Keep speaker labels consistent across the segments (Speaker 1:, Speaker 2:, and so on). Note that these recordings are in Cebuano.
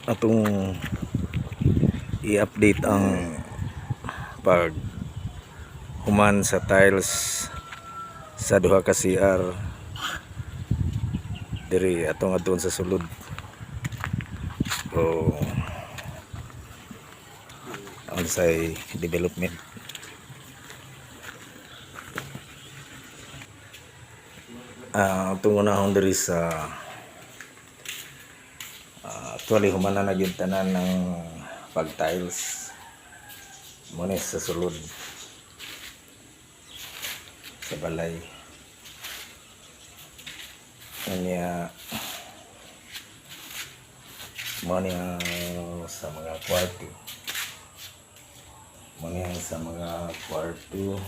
Speaker 1: Atong i-update ang pag human sa tiles sa duha ka CR diri atong adtuon sa sulod o unsay development. Atong unahon diri sa actually human na na gyud tanan ng pag tiles mo ni sa sulod sa balay niya. Mo ni ang sa mga kwarto, mo ni ang sa mga kwarto.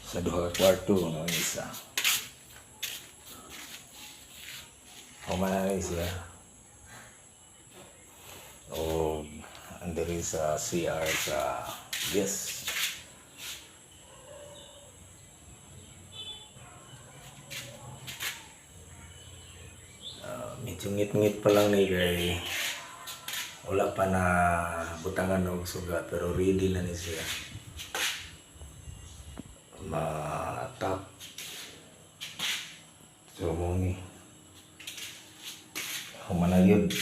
Speaker 1: Sa duha ka kwarto no, ang isa human na ni siya o ang diri sa CR sa guest. Medyo ngit-ngit pa lang ni kay wala pa na butangan og suga, pero ready na ni siya ma-top. So mo ni human na gyud.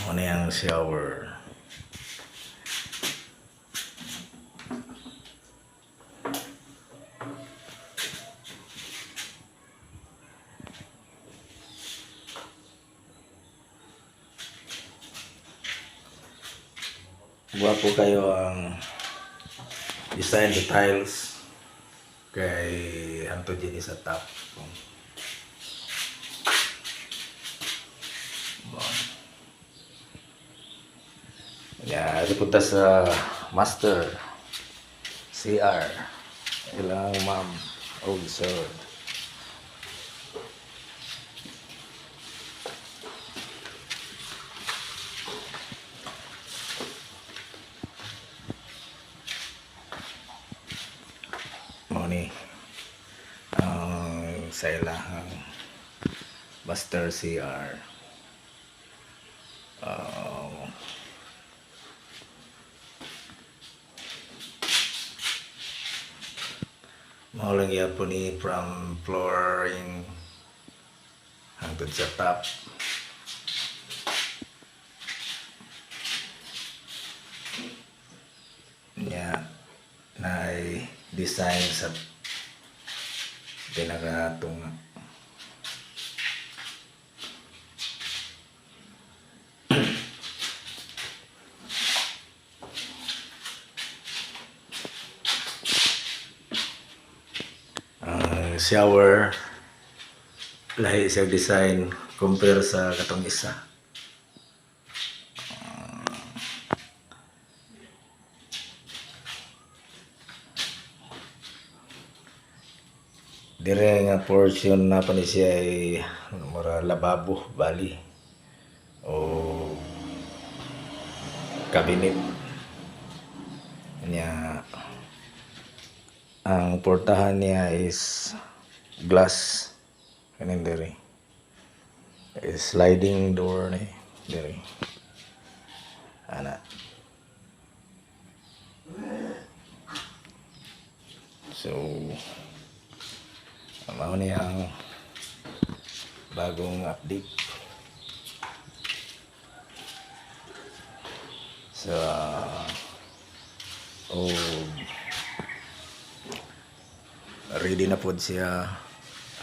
Speaker 1: Mo ni ang shower. Gwapo kayo ang design, the tiles kay hantod din sa top. Ya, punta sa master CR. Ilang ma'am og sir. Mao ni ang sa ilahang master CR. Mao lang gyapon ni from flooring hangtod sa top. Nya naay design sa pinakatunga. Ang shower, lahi siya design compare sa katong isa. Dire nga portion na pa ni siya ay mura lababo bali o cabinet. Nya ang portahan niya is glass kaning diri. Is sliding door ni diri. Ana. So mao ni ang bagong update sa o ready na pod siya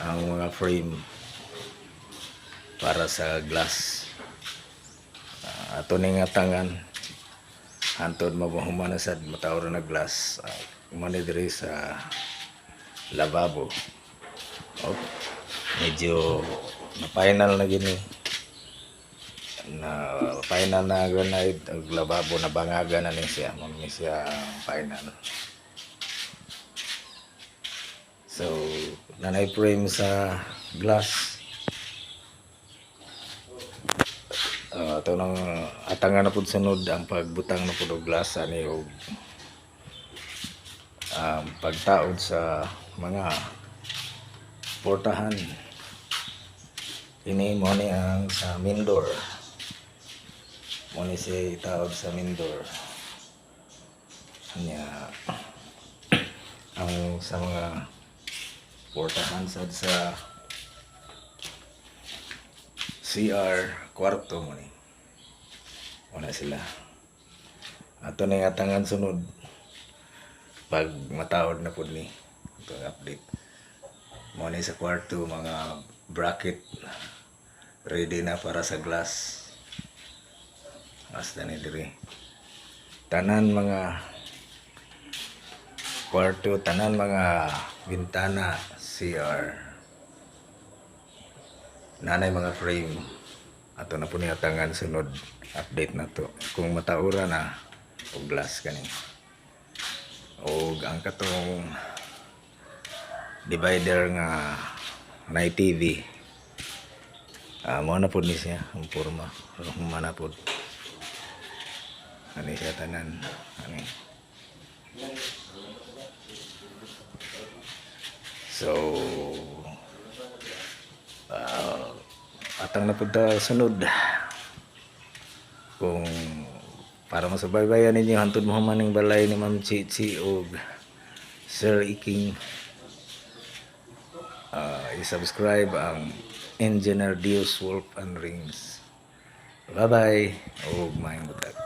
Speaker 1: ang mga frame para sa glass. Ato ni nga tangan hantod mabuhuman na sad mataw na glass. Man ni diri sa lababo. Oh, medyo na final na gini, na final na granite og lababo, na bangaga na ni siya. Mao ni siya ang final. So nanay frame sa glass. Ato nang atangan na pud sunod ang pagbutang na pud og glass ani og Pagtaod sa mga portahan. Ini mo ni ang sa main door. Mo ni siya itaod sa main door. Nya ang sa mga portahan sad sa CR, kwarto mo ni. Wala sila. Ato na yung atangan sunod pag mataod na pud ni. Ito ang update. Mo ni sa kwarto, mga bracket ready na para sa glass. Hasta ni diri. Tanan mga kwarto, tanan mga bintana, CR. Nanay mga frame. Ato na po ni atangan sunod, update na to. Kung mataura na og glass kani. Og ang katong divider nga na TV. Ah, mo na pud ni siya ang porma. Human na pud. Ani siya tanan. Ani. So, atang na pud ta sunod. Kung para masubaybayan ninyo hantod mo maning balay ni Ma'am Chichi og Sir Iking, i-subscribe ang Engineer Dios Wolf and Rings. Bye-bye ug maayong buntag.